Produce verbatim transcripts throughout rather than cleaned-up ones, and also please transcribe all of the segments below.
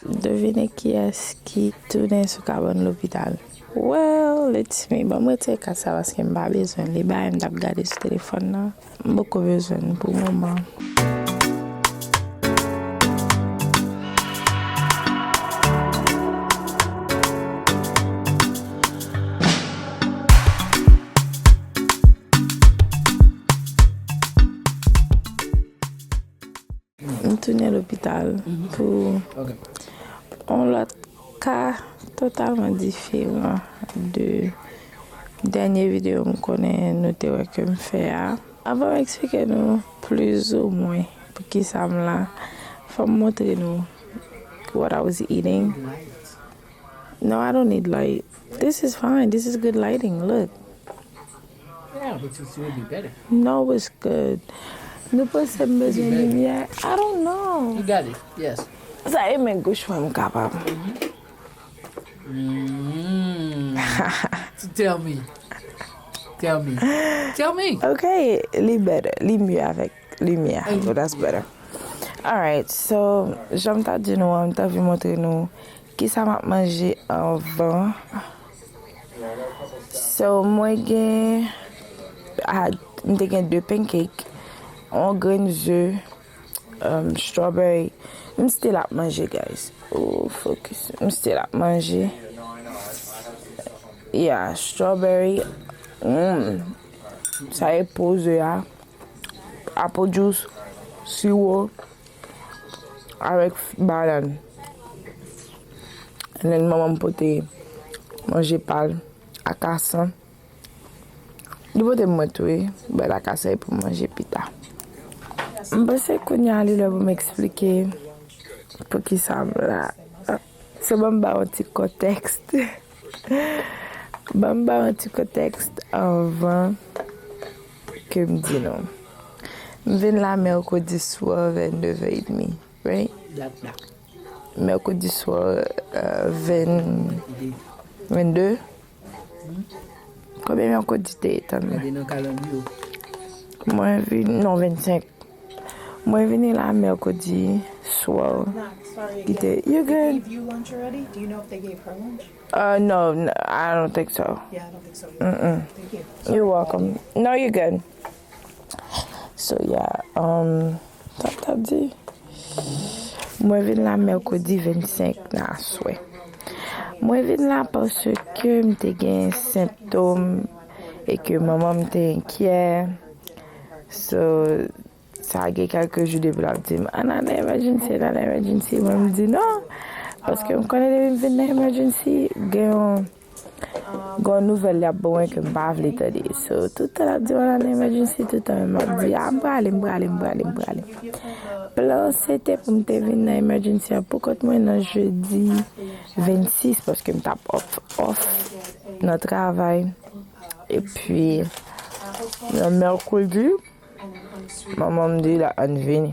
Devine kiyès ki tounen sou kabann lopital. Well, let's me. Ban m retire kat sa paske m pa bezwen li. Bagay m t ap gade sou telefòn nan, m poko bezwen l pou moman. M tounen lopital pou yon lòt ka totalman diferan de dènye videyo m konnen nou te wè ke m fè a. Anvan m eksplike nou plizoumwen pou ki sa m la, fò m montre nou what I was eating. No, I don't need light. This is fine. This is good lighting. Look. Yeah, but it would be better. No, it's good. Nou panse m bezwen limyè? I don't know. You got it. Yes. Sa e men gouch mwen m kapab. Mm. So tell me. Tell me. Tell me. Ok, li better. Li mye avèk limyè. So that's better. Alright, so jan m ta di nou an, m ta anvi montre nou kisa m ap manje anvan. So mwen gen, I had, m te gen de pancake, yon grenn ze, um, strawberry. M still ap manje, guys. Oh, focus. M still ap manje. Yeah, strawberry. Mm. Sa e po ze a. Apple juice, siwo, avèk banann. And then manman m pote manje pa l, akasan. Li pote mwen tou, wi, but akasan e pou manje pita. M panse kounye a li lè pou m eksplike poukisa m la. So ban m ba yon ti kontèks. Ban m ba yon ti kontèks anvan ke m di nou. M vin la mèkredi swa vennde vè edmi, right? Mèkredi swa, euh, venn, vennde. Konbyen mèkredi te ye, tann mwen? Mwen vin, non, vennsenk. Mwen vini la mèkredi swa. Ki te, you good? Uh, no, no, I don't think so. Mm-mm. You're welcome. No, you good. So yeah, um, sa m t ap di? Mwen vin la mèkredi vennsenk nan aswè. Mwen vin la paske m te gen senptòm e ke manman m te enkyè. So, sa gen kèlke jou depi l ap di m, "Ann al nan emergency, ann al nan emergency." Mwen, m di non. Paske m konnen depi m vin nan emergency, gen yon, gen yon nouvèl y ap ban mwen ke m pa vle tande. So, tout tan l ap di m, "Ann al nan emergency," tout tan m ap di, "A, m prale, m prale, m prale, m prale." Plan se te pou m te vin nan emergency an pou kont mwen nan jedi vennsis, paske m t ap off, off nan travay. Epi, nan mèkredi, manman m di la, "Ann vini."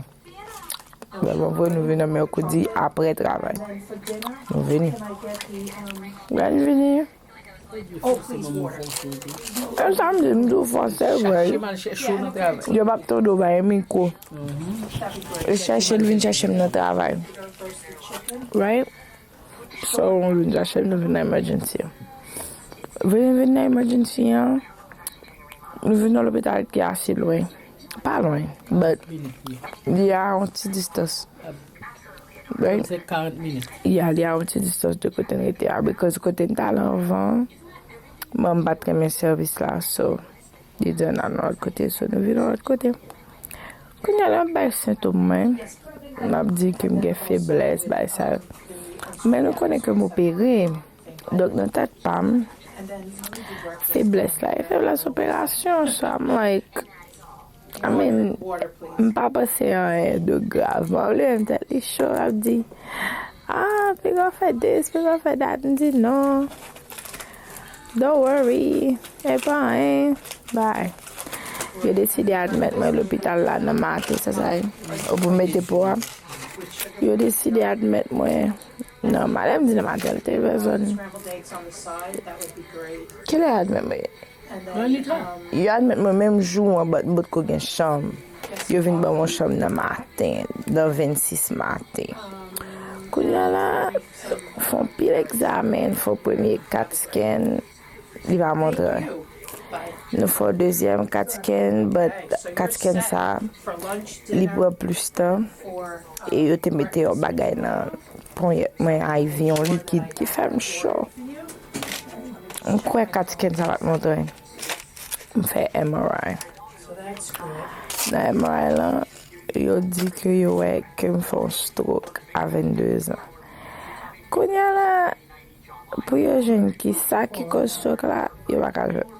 Lè mwen voye nou vin nan mèkredi apre travay. Nou vini. Lè n vini. Menm sa m di, m di w fransè vre. Yo p ap tande w bay mikwo. E chèche l vin chèche m nan travay. Right? So, nou vin chache m, nou vin nan emergency an. Vin, vin nan emergency an, nou vin nan lopital ki ase lwen. Pa lwen, but li a yon ti distans. Right? Yeah, li a yon ti distans de kote n rete a, because kote n t ale anvan, mwen m pa t renmen sèvis la, so. Li di ann al yon lòt kote, so nou vin yon lòt kote. Kounye a lè m ap bay sentòm mwen, m ap di ke m gen feblès, bay sa yo. Men nou konnen ke m opere. Donk nan tèt pa m, feblès la e feblès operasyon. So I'm like, I mean, m pa panse anyen de grav. Mwen leve m tèt li cho, ap di, "Ah, piga w fè this, piga w fè that." M di, "Non. Don't worry. E pa anyen." Bay. Yo deside admèt mwen lopital la nan maten, sa sa ye. Ou pou mete po a. Yo deside admèt mwen nan maten, m di nan maten, l te vè zòn. Kilè yo admèt mwen? Yo admèt mwen menm jou an, but m potko gen chanm. Yo vin ban mwen chanm nan maten, nan vennsis maten. Kounye a la, fè yon pil egzamen, fè yon premye cat scan, li pa montre anyen. Nou fè yon dezyèm cat scan, but cat scan sa, li pran plis tan. E yo te mete yon bagay nan ponyèt mwen, I V, yon likid ki fè m cho. M kwè cat scan sa pa t montre. M fè M R I. Nan M R I lan, yo di ke yo wè ke m fè yon stroke a venndezan. Kounye a la, pou yo jwenn ki sa ki koz stroke la, yo pa ka jwenn.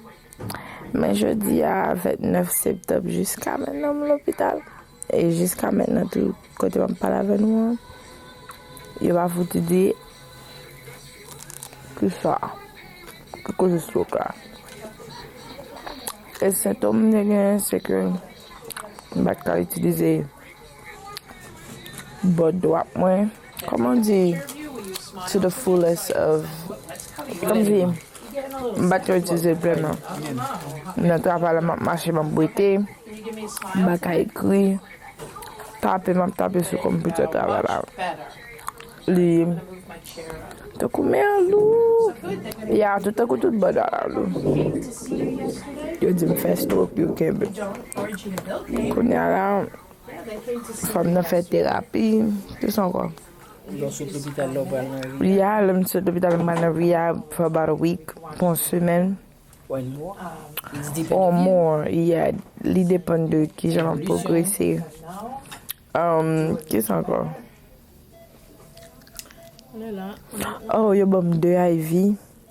Men jodi a, vennèf septanm, jiska mentnan m lopital. E jiska mentnan tou, kote m ap pale avè nou an, yo pa fouti di ki sa, ki koze stroke la. E sentòm m te genyen, se ke m pa t ka itilize bò dwat mwen, kòman di, to the fullest of, kòmsi, m pa t ka itilize l plènman. Nan travay la, m ap mache, m ap bwete, m pa ka ekri, tape, m ap tape sou konpitè travay la. Li tankou men an lou. Ya, tout tankou tout bò dwat la lou. Yo di m fè stroke, yo kenbe. Kounye a la, fò m nan fè terapi, kisa ankò? Lè w sot lopital la, w pral nan rehab? Ya, lè m sot lopital, m pral nan rehab for about a week, pou yon semèn. One more? It's depend Or on you. More, yeah. Li depann de kijan l ap pwogrese. Um, kisa ankò? Oh, yo ban m de I V.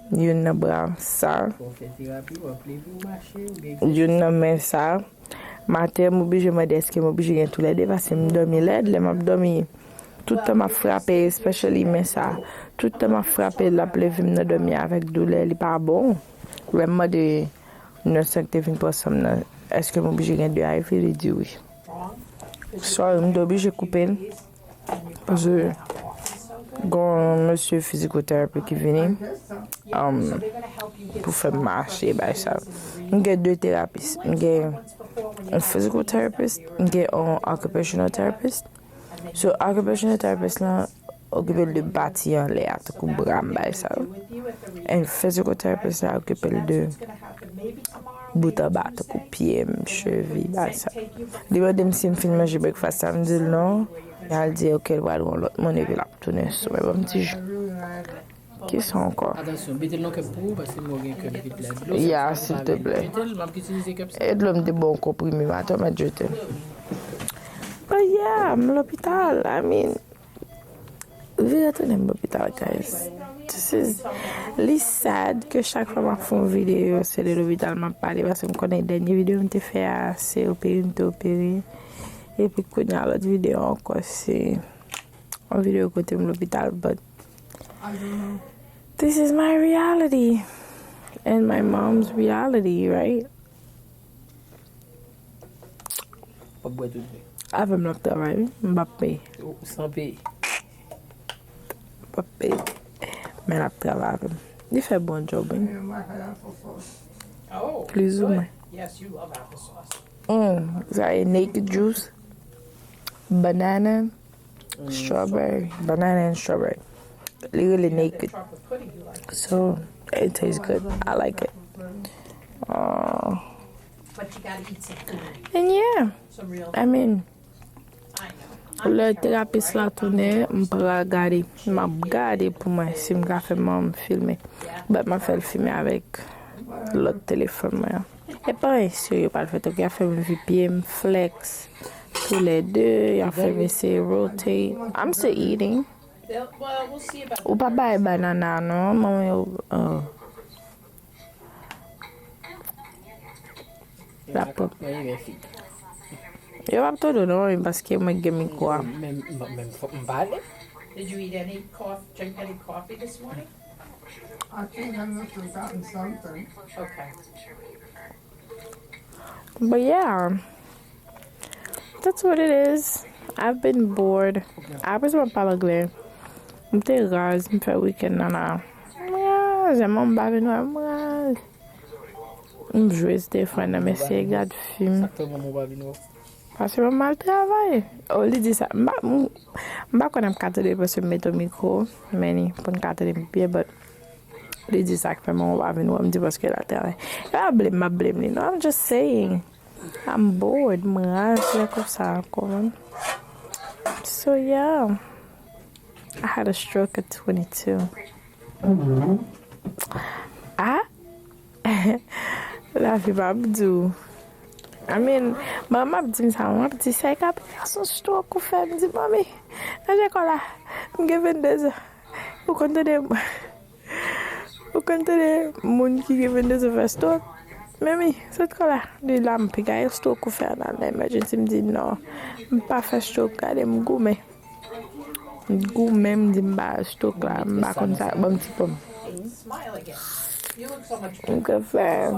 Youn nan bra sa. Fò w fè terapi, w ap leve, w mache, oubyen youn nan men sa. Maten, m oblije mande èske m oblije gen toulède, paske m dòmi lèd. Lè m ap dòmi, tout tan m ap frape, especially men sa. Tout tan m ap frape, l ap leve m nan dòmi avèk doulè, li pa bon. Lè m mande nèg sa k te vin pran san m nan, èske m oblije gen de I V, li di wi. Sorry, m te oblije koupe l. Paske gen yon mesye fizikoterapi ki vini, um, pou fè m mache, bay sa. M gen de terapis. M gen yon physical therapist, m gen yon occupational therapist. So, occupational therapist lan okipe l de pati anlè a, tankou bra m, bay sa. And physical therapist la okipe l de bout anba, tankou pye m, chevi, bay sa. Li mande m si m fin manje breakfast la, m di l non. L al di, ok, l pral wè yon lòt moun, epi l ap tounen sou mwen, ban m ti jou. Kisa ankò? Atansyon, mete l nan kèp pou ou, paske mwen gen kèp vit la. Dlo sa, ya, silteplè. Mete l, m ap itilize kèp sa. E dlo m te ba w konprime maten, w mèt jete l. But yeah, m lopital, I mean, vire tounen m lopital, guys. This is, li sad ke chak fwa m ap fè yon videyo, se de lopital m ap pale, paske m konnen dènye videyo m te fè a, se opere m te opere. Epi kounye a lòt videyo ankò, se yon videyo kote m lopital, but this is my reality and my mom's reality, right? W ap bwè tout vè. Avè m l ap travay, wi. M p ap peye. Ou, ou san peye. M p ap peye. Men l ap travay avè m. Li fè bon djòb, wi. Plizoumwen. Mm, sa e naked juice, banana, strawberry, banana and strawberry. Li rele naked. So, it tastes good. I like it. Uh, and yeah, I mean, lè terapis la tounen, m pral gade, m ap gade pou mwen si m ka fè manman m filme. But m ap fè l filme avèk lòt telefòn mwen an. E pa anyen serye yo pral fè, tankou y ap fè m vi pye m, flex toulède, y ap fè m eseye rotate. I'm still eating. Ou pa bay banana non, manman yo. Oh. L ap pran. Yo p ap tande w non, paske mwen gen mikwo a. Men, men, men fòk m pale. Did you eat any coffee, drink any coffee this morning? I think I must have gotten something. Okay. But yeah, that's what it is. I've been bored. Apre sa, m ap pale anglè. M te raz, m fè wikenn nan la. M raz, manman m pa vin wè m, m raz. M jwe Stefan nan, m eseye gad fim. Sa k fè manman w pa vin wè w? Paske manman al travay. Oh, li di sa. M pa, m, m pa konn ap ka tande paske m mete mikwo, men ni pou n ka tande m byen, but li di sa k fè manman pa vin wè m di paske l al travay. E pa blame, m ap blame li. No, I'm just saying. I'm bored. M raz lè konsa, konprann? So, yeah. I had a stroke at twenty-two. Ah? Lavi pa ap di w. I mean, manman ap di m sa, manman ap di, "Sa e ka pa son stroke ou fè?" M di, "Manmi, nan je kò la, m gen venndezan." Ou konn tande, ou konn tande moun ki gen venndezan fè stroke? "Manmi, sot kò la." Li la, "M pi gaye stroke ou fè, al nan emergency." M di, "Non, m pa fè stroke, gade m goumen." M goumen, m di m ba stroke la, m pa konn sa, ban m ti pòm. M te fè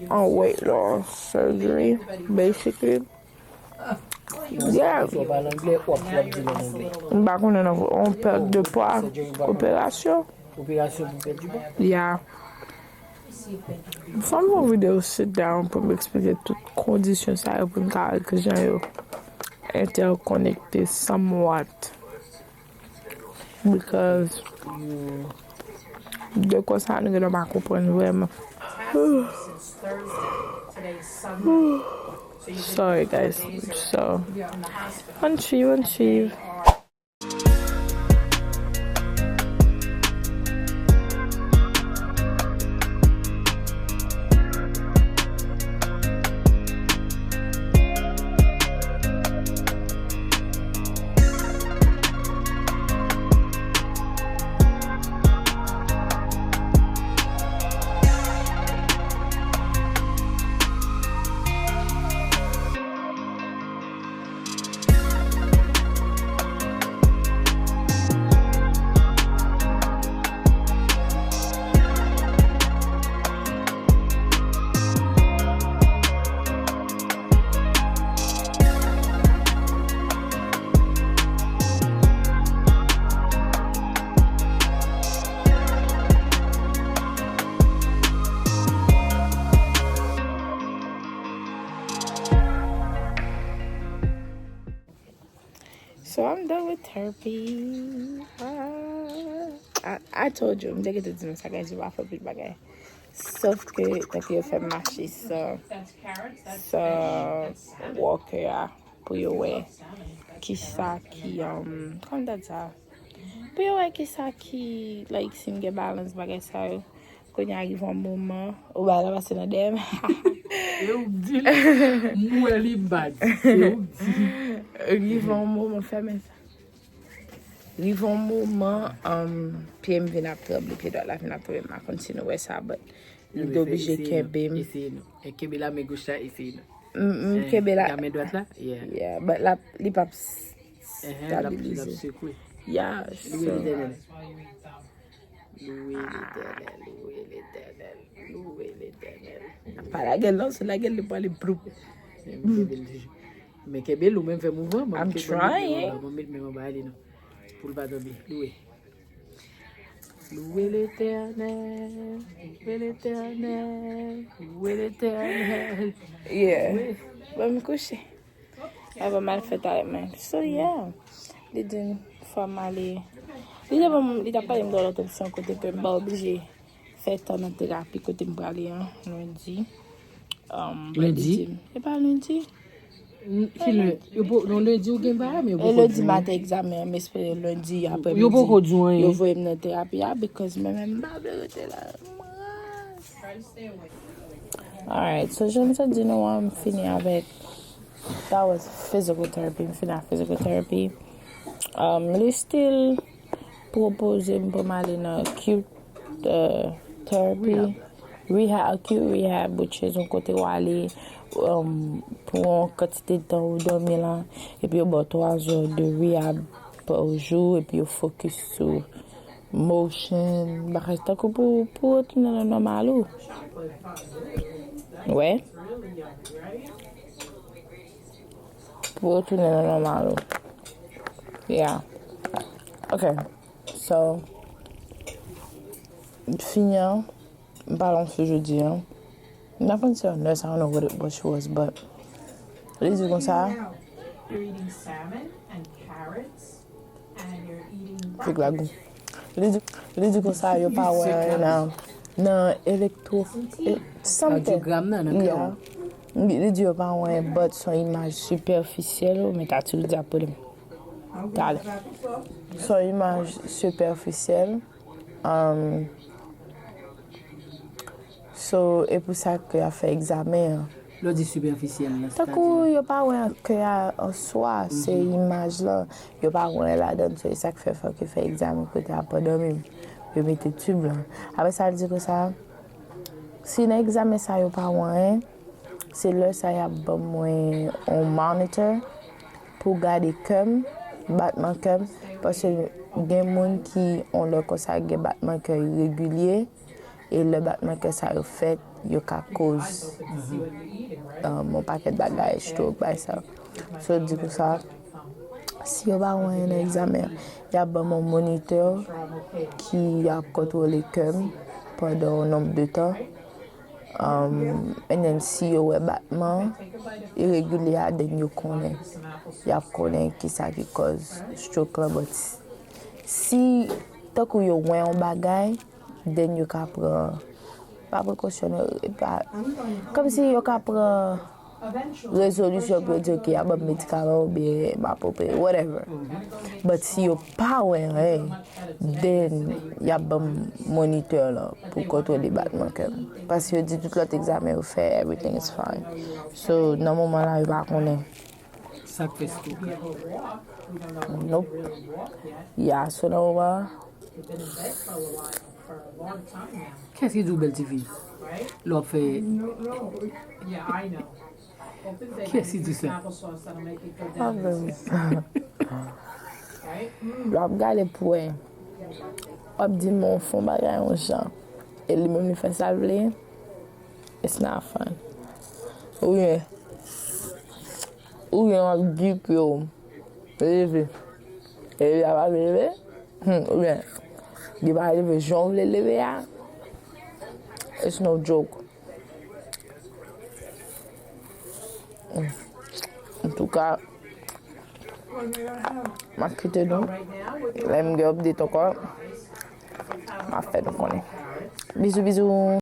yon weight loss surgery, basically. Yeah. Si w pale anglè, w ap, w ap di l an anglè. M pa konnen non, yon pèt de pwa, surgery, operasyon. Operasyon pou pèdi pwa? Yeah. Fò m fè yon videyo sit down pou m eksplike tout kondisyon sa yo, pou m ka wè kijan yo entèkonekte somewhat. Because de konsa nou gen dwa pa konprann vrèman. Sorry, guys. So, ann swiv, ann swiv. So I'm done with therapy. Ah, I, I told you, m te gentan di nou sa, guys, yo pa fè pil bagay. Sof ke, tankou yo fè m mache san, san walker a, pou yo wè kisa ki, um, kòman m ta di sa? Pou yo wè kisa ki, like, si m gen balans, bagay sa yo. Kounye a rive yon moman, ou bay la pase nan dèyè m. E ou k di l, m wè li bad. Se ou k di. Rive yon moman, fèmen sa. Rive yon moman, um, pye m vin ap tranble, pye dwat la vin ap tranble, m pa konn si nou wè sa, but m te oblije kenbe m. Eseye non. E kenbe la men goch la, eseye non. M, m kenbe la. Nan men dwat la? Yeah. Yeah, but la, li p ap stabilize. L ap sekwe. Yeah, so. Louwe Letènèl. Louwe Letènèl, louwe Letènèl, louwe Letènèl. Pa lage l non, si w lage l, li prale bloup. Men kenbe l, ou menm fè mouvman, ban m met men anba li non. Pou l pa tonbe. Louwe. Louwe Letènèl, louwe Letènèl, louwe Letènèl. Yeah. Ban m kouche. Avan m al fè tretman. So, yeah. Li di m fò m ale. Li te ban m, li t ap pale m de lòt opsyon kote ke m pa oblije fè tan nan terapi kote m prale an, lendi. Um, but li di m, e pa lendi? Ki lè? Yo po, non, lendi ou gen bagay, men yo poko di w anyen. E lendi maten egzamen an, m espere lendi apremidi yo voye m nan terapi a, because mwen menm m pa vle rete la. M raz. Alright, so jan m te di nou an, m fini avèk, that was physical therapy. M fini ak physical therapy. Um, li still pwopoze m pou m ale nan acute, uh, therapy. Rehab. Rehab, acute rehab, which is yon kote w ale, um, pou yon kantite tan ou dòmi la, epi yo ba w twa zè de rehab pa jou, epi yo focus sou motion, bagay tankou pou, pou retounen nan nòmal ou. Wè. Pou retounen nan nòmal ou. Yeah. Ok. So, fini an, m pa lan sou jodi an. M pa konn si yon nurse, I don't know what it, what she was, but li di konsa, You're eating salmon and carrots and you're eating Fik la gou. Li di, li di konsa yo pa wè nan nan elektro e, something. Radyogram nan nan kè Yeah. Li di yo pa wè but son imaj sipèfisyèl ou men ta tou di apre m. Talè. Son imaj sipèfisyèl. Um, so e pou sa ke y ap fè egzamen an. Lè w di sipèfisyèl la. Tankou yo pa wè an kè a an swa, se imaj lan. Yo pa wè ladan, so e sa k fè fòk yo fè egzamen kote a pandan menm. Yo mete tib lan. Apre sa, l di konsa, si nan egzamen sa yo pa wè anyen, se lè sa y ap ban mwen yon monitor pou gade kè m, batman kè m, paske gen moun ki yon lè konsa gen batman kè iregilye, e lè batman kè sa yo fèt, yo ka koz um, yon pakèt bagay, stroke, bay sa. So, di konsa, si yo pa wè anyen nan egzamen an, y ap ban m yon monitè ki ap kontwole kè m pandan yon nonb de tan. Um, and then, si yo wè batman iregilye a, then yo konnen. Y ap konnen kisa ki kòz stroke lan, but si, tankou yo wè yon bagay, then yo ka pran, pa prekosyon, non, e pa, kòmsi yo ka pran rezolisyon pou yo di, ok, y a ban m medikaman oubyen m ap opere, whatever. But si yo pa wè anyen, then y ap ban m monitè lan pou kontwole batman kè m. Paske yo di tout lòt egzamen yo fè, everything is fine. So, nan moman la, yo pa konnen. Sa k fè stroke la? Nope. Ya, so nan moman, Kiyès ki di w bèl ti fi? Lè w ap fè. Kiyès ki di sa? Lè w ap gade pou wè, w ap di m w fè yon bagay yon jan, e li menm li fè sa l vle, it's not fun. Oubyen, oubyen w ap di ke w leve, e li pa vle leve, hmm, oubyen li pa leve jan w vle leve a, it's no joke. Antouka, m ap kite nou. Lè m gen update ankò, m ap fè nou konnen. Bizou, bizou.